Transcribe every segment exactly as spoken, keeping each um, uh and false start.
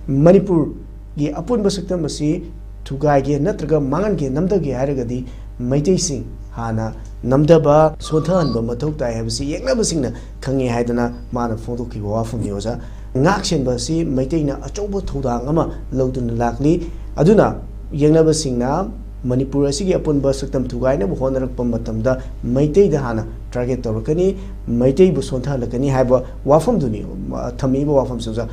ꯃꯅꯤꯄꯨꯔꯒꯤ ꯑꯄꯨꯟꯕ ꯁꯛꯇꯝ ꯑꯁꯤ ꯊꯨꯒꯥꯏꯒꯦ ꯅꯠꯇ꯭ꯔꯒ ꯃꯥꯡꯍꯟꯒꯦ, ꯅꯝꯊꯒꯦ ꯍꯥꯏꯔꯒꯗꯤ ꯃꯩꯇꯩꯁꯤꯡ ꯍꯥꯟꯅ ꯅꯝꯊꯕ, ꯁꯣꯟꯊꯍꯟꯕ ꯃꯊꯧ ꯇꯥꯏ ꯍꯥꯏꯕꯁꯤ ꯌꯦꯛꯅꯕꯁꯤꯡꯅ ꯈꯪꯉꯤ ꯍꯥꯏꯗꯅ ꯃꯥꯅ ꯐꯣꯡꯗꯣꯛꯈꯤꯕ ꯋꯥꯐꯝꯅꯤ, ꯑꯣꯖꯥ꯫ ꯉꯥꯛ ꯁꯦꯟꯕ ꯑꯁꯤ ꯃꯩꯇꯩꯅ ꯑꯆꯧꯕ ꯊꯧꯗꯥꯡ ꯑꯃ ꯂꯧꯗꯨꯅ ꯂꯥꯛꯂꯤ꯫ ꯑꯗꯨꯅ ꯌꯦꯛꯅꯕꯁꯤꯡꯅ ꯃꯅꯤꯄꯨꯔ ꯑꯁꯤꯒꯤ ꯑꯄꯨꯟꯕ ꯁꯛꯇꯝ ꯊꯨꯒꯥꯏꯅꯕ ꯍꯣꯠꯅꯔꯛꯄ ꯃꯇꯝꯗ ꯃꯩꯇꯩꯗ ꯍꯥꯟꯅ target ꯇꯧꯔꯛꯀꯅꯤ, ꯃꯩꯇꯩꯕꯨ ꯁꯣꯟꯊꯍꯜꯂꯛꯀꯅꯤ ꯍꯥꯏꯕ ꯋꯥꯐꯝꯗꯨꯅꯤ, ꯑ, ꯊꯝꯃꯤꯕ ꯋꯥꯐꯝꯁꯦ, ꯑꯣꯖꯥ꯫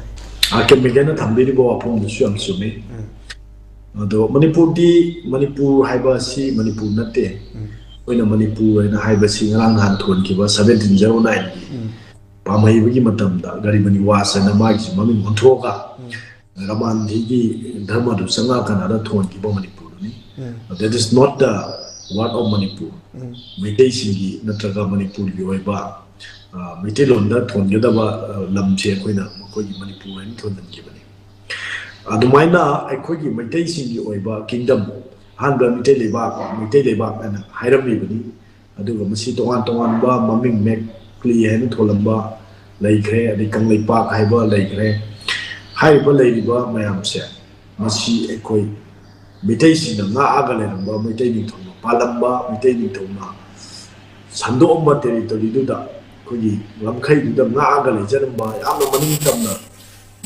ꯑꯥꯔ ꯀꯦ ꯃꯦꯒꯦꯅ ꯊꯝꯕꯤꯔꯤꯕ ꯋꯥꯐꯝꯗꯨꯁꯨ ꯌꯥꯝ ꯆꯨꯝꯃꯤ꯫ ꯎꯝ꯫ ꯑꯗꯣ ꯃꯅꯤꯄꯨꯔꯗꯤ, ꯃꯅꯤꯄꯨꯔ ꯍꯥꯏꯕ ꯑꯁꯤ ꯃꯅꯤꯄꯨꯔ ꯅꯠꯇꯦ꯫ ꯎꯝ꯫ ꯑꯩꯈꯣꯏꯅ ꯃꯅꯤꯄꯨꯔ ꯍꯥꯏꯅ ꯍꯥꯏꯕꯁꯤ ꯉꯔꯥꯡ ꯅꯍꯥꯟ ꯊꯣꯟꯈꯤꯕ seventeen zero nineꯒꯤ ꯎꯝ꯫ ꯄꯥꯝꯍꯩꯕꯒꯤ ꯃꯇꯝꯗ ꯒꯔꯤꯕꯅꯤ ꯋꯥꯁ ꯍꯥꯏꯅ ꯃꯥꯒꯤꯁꯨ ꯃꯃꯤꯡ ꯑꯣꯟꯊꯣꯛꯑꯒ ꯎꯝ꯫ ꯔꯃꯥꯟꯗꯤꯒꯤ ꯙꯔꯃꯗꯨ ꯆꯪꯉꯛꯑꯀꯥꯟꯗ ꯊꯣꯟꯈꯤꯕ ꯃꯅꯤꯄꯨꯔꯗꯨꯅꯤ꯫ ꯎꯝ꯫ That is not the word of Manipur. ꯎꯝ꯫ ꯃꯩꯇꯩꯁꯤꯡꯒꯤ ꯅꯠꯇ꯭ꯔꯒ ꯃꯅꯤꯄꯨꯔꯒꯤ ꯑꯣꯏꯕ, ꯑ, ꯃꯩꯇꯩꯂꯣꯟꯗ ꯊꯣꯟꯒꯗꯕ, ꯑ, ꯂꯝꯁꯦ ꯑꯩꯈꯣꯏꯅ ꯃꯈꯣꯏꯒꯤ ꯃꯅꯤꯄꯨꯔ ꯍꯥꯏꯅ ꯊꯣꯟꯖꯤꯟꯈꯤꯕꯅꯤ꯫ ꯑꯗꯨꯃꯥꯏꯅ ꯑꯩꯈꯣꯏꯒꯤ ꯃꯩꯇꯩꯁꯤꯡꯒꯤ ꯑꯣꯏꯕ kingdom, ꯑꯍꯥꯟꯕ ꯃꯩꯇꯩ ꯂꯩꯕꯥꯛ, ꯃꯩꯇꯩ ꯂꯩꯕꯥꯛ ꯍꯥꯏꯅ ꯍꯥꯏꯔꯝꯃꯤꯕꯅꯤ꯫ ꯑꯗꯨꯒ ꯃꯁꯤ ꯇꯣꯉꯥꯟ ꯇꯣꯉꯥꯟꯕ ꯃꯃꯤꯡ ꯃꯦꯛꯂꯤ ꯍꯥꯏꯅ ꯊꯣꯜꯂꯝꯕ ꯂꯩꯈ꯭ꯔꯦ, ꯑꯗꯩ ꯀꯪꯂꯩꯄꯥꯛ ꯍꯥꯏꯕ ꯂꯩꯈ꯭ꯔꯦ꯫ ꯍꯥꯏꯔꯤꯕ ꯂꯩꯔꯤꯕ ꯃꯌꯥꯝꯁꯦ, ꯃꯁꯤ ꯑꯩꯈꯣꯏ ꯃꯩꯇꯩꯁꯤꯡꯅ ꯉꯥꯛꯑꯒ ꯂꯩꯔꯝꯕ ꯃꯩꯇꯩ ꯅꯤꯡꯊꯧꯅ ꯄꯥꯜꯂꯝꯕ, ꯃꯩꯇꯩ ꯅꯤꯡꯊꯧꯅ ꯁꯟꯗꯣꯛꯑꯝꯕ territoryꯗꯨꯗ, ꯑꯩꯈꯣꯏꯒꯤ ꯂꯝꯈꯩꯗꯨꯗ ꯉꯥꯛꯑꯒ ꯂꯩꯖꯔꯝꯕ, ꯌꯥꯝꯅ ꯃꯅꯤꯡ ꯇꯝꯅ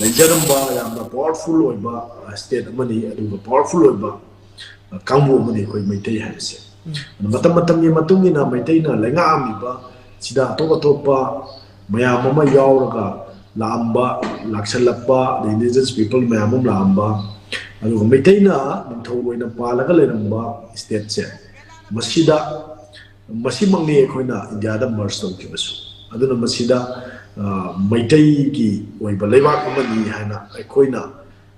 ꯂꯩꯖꯔꯝꯕ, ꯌꯥꯝꯅ powerful ꯑꯣꯏꯕ, ꯑ, state ꯑꯃꯅꯤ, ꯑꯗꯨꯒ powerful ꯑꯣꯏꯕ, ꯑ, ꯀꯥꯡꯕꯨ ꯑꯃꯅꯤ ꯑꯩꯈꯣꯏ ꯃꯩꯇꯩ ꯍꯥꯏꯕꯁꯦ꯫ ꯎꯝ꯫ ꯑꯗꯨꯅ ꯃꯇꯝ ꯃꯇꯝꯒꯤ ꯃꯇꯨꯡ ꯏꯟꯅ ꯃꯩꯇꯩꯅ ꯂꯩꯉꯥꯛꯑꯝꯃꯤꯕ ꯁꯤꯗ ꯑꯇꯣꯞ ꯑꯇꯣꯞꯄ ꯃꯌꯥꯝ ꯑꯃ ꯌꯥꯎꯔꯒ ꯂꯥꯛꯑꯝꯕ, ꯂꯥꯛꯁꯜꯂꯛꯄ, ꯑꯗꯩ indigenous people ꯃꯌꯥꯝ ꯑꯃ ꯂꯥꯛꯑꯝꯕ, ꯑꯗꯨꯒ ꯃꯩꯇꯩꯅ ꯅꯤꯡꯊꯧ ꯑꯣꯏꯅ ꯄꯥꯜꯂꯒ ꯂꯩꯔꯝꯕ stateꯁꯦ, ꯃꯁꯤꯗ, ꯃꯁꯤꯃꯛꯅꯤ ꯑꯩꯈꯣꯏꯅ ꯏꯟꯗꯤꯌꯥꯗ merge ꯇꯧꯈꯤꯕꯁꯨ꯫ ꯑꯗꯨꯅ ꯃꯁꯤꯗ, ꯑ, ꯃꯩꯇꯩꯒꯤ ꯑꯣꯏꯕ ꯂꯩꯕꯥꯛ ꯑꯃꯅꯤ ꯍꯥꯏꯅ ꯑꯩꯈꯣꯏꯅ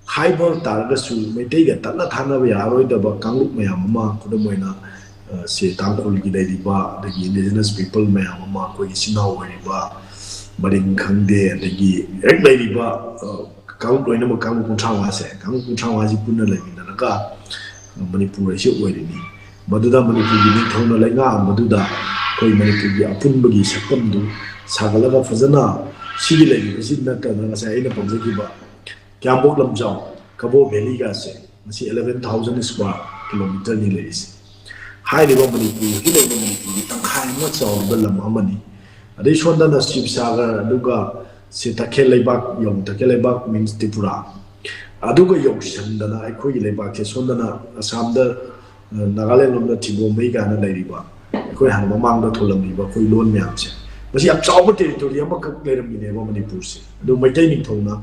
ꯍꯥꯏꯕ ꯇꯥꯔꯒꯁꯨ, ꯃꯩꯇꯩꯒ ꯇꯠꯅ ꯊꯥꯅꯕ ꯌꯥꯔꯔꯣꯏꯗꯕ ꯀꯥꯡꯂꯨꯞ ꯃꯌꯥꯝ ꯑꯃ, ꯈꯨꯗꯝ ꯑꯣꯏꯅ, ꯑ, ꯁꯦ ꯇꯥꯡꯈꯨꯜꯒꯤ ꯂꯩꯔꯤꯕ, ꯑꯗꯒꯤ indigenous people ꯃꯌꯥꯝ ꯑꯃ, ꯑꯩꯈꯣꯏꯒꯤ ꯏꯆꯤꯟ ꯏꯅꯥꯎ ꯑꯣꯏꯔꯤꯕ ꯃꯔꯤꯡ ꯈꯪꯗꯦ, ꯑꯗꯒꯤ ꯍꯦꯛ ꯂꯩꯔꯤꯕ, ꯑ, ꯀꯥꯡꯂꯨꯞ ꯂꯣꯏꯅꯃꯛ, ꯀꯥꯡꯂꯨꯞ ꯀꯨꯟꯊ꯭ꯔꯥ ꯃꯉꯥꯁꯦ, ꯀꯥꯡꯂꯨꯞ ꯀꯨꯟꯊ꯭ꯔꯥ ꯃꯉꯥꯁꯤ ꯄꯨꯟꯅ ꯂꯩꯃꯤꯟꯅꯔꯒ, ꯑ, ꯃꯅꯤꯄꯨꯔ ꯍꯥꯏꯁꯤ ꯑꯣꯏꯔꯤꯅꯤ꯫ ꯃꯗꯨꯗ ꯃꯅꯤꯄꯨꯔꯒꯤ ꯅꯤꯡꯊꯧꯅ ꯂꯩꯉꯥꯛ ꯑꯃꯗꯨꯗ ꯑꯩꯈꯣꯏ ꯃꯅꯤꯄꯨꯔꯒꯤ ꯑꯄꯨꯟꯕꯒꯤ ꯁꯛꯇꯝꯗꯨ ꯁꯥꯒꯠꯂꯒ ꯐꯖꯅ ꯁꯤꯒꯤ ꯂꯩꯔꯤꯕꯁꯤ ꯅꯠꯇꯅ ꯉꯁꯥꯏ ꯑꯩꯅ ꯄꯟꯖꯈꯤꯕ ꯀ꯭ꯌꯥꯝꯕꯣꯛ ꯂꯝꯖꯥꯎ, ꯀꯕꯣ ꯚꯦꯂꯤꯒꯁꯦ, ꯃꯁꯤ eleven thousand square kilometerꯅꯤ ꯂꯩꯔꯤꯁꯦ꯫ ꯍꯥꯏꯔꯤꯕ ꯃꯅꯤꯄꯨꯔ, ꯍꯧꯖꯤꯛ ꯂꯩꯔꯤꯕ ꯃꯅꯤꯄꯨꯔꯒꯤ ꯇꯪꯈꯥꯏ ꯑꯃ ꯆꯥꯎꯔꯕ ꯂꯝ ꯑꯃꯅꯤ꯫ ꯑꯗꯩ ꯁꯣꯝꯗꯅ ꯁꯤꯕꯁꯥꯒꯔ, ꯑꯗꯨꯒ ꯁꯤ ꯇꯈꯦꯜ ꯂꯩꯕꯥꯛ ꯌꯧ, ꯇꯈꯦꯜ ꯂꯩꯕꯥꯛ means ꯇ꯭ꯔꯤꯄꯨꯔꯥ, ꯑꯗꯨꯒ ꯌꯧꯁꯤꯟꯗꯅ ꯑꯩꯈꯣꯏꯒꯤ ꯂꯩꯕꯥꯛꯁꯦ ꯁꯣꯝꯗꯅ ꯑꯁꯥꯝꯗ, ꯑ, ꯅꯥꯒꯥꯂꯦꯟ ꯂꯣꯝꯗ ꯊꯤꯒꯣꯝꯃꯩ ꯀꯥꯏꯅ ꯂꯩꯔꯤꯕ, ꯑꯩꯈꯣꯏ ꯍꯥꯟꯅ ꯃꯃꯥꯡꯗ ꯊꯣꯜꯂꯝꯃꯤꯕ ꯑꯩꯈꯣꯏ ꯂꯣꯟ ꯃꯌꯥꯝꯁꯦ, ꯃꯁꯤ ꯌꯥꯝ ꯆꯥꯎꯕ territory ꯑꯃꯈꯛ ꯂꯩꯔꯝꯃꯤꯅꯦꯕ ꯃꯅꯤꯄꯨꯔꯁꯦ꯫ ꯑꯗꯨ ꯃꯩꯇꯩ ꯅꯤꯡꯊꯧꯅ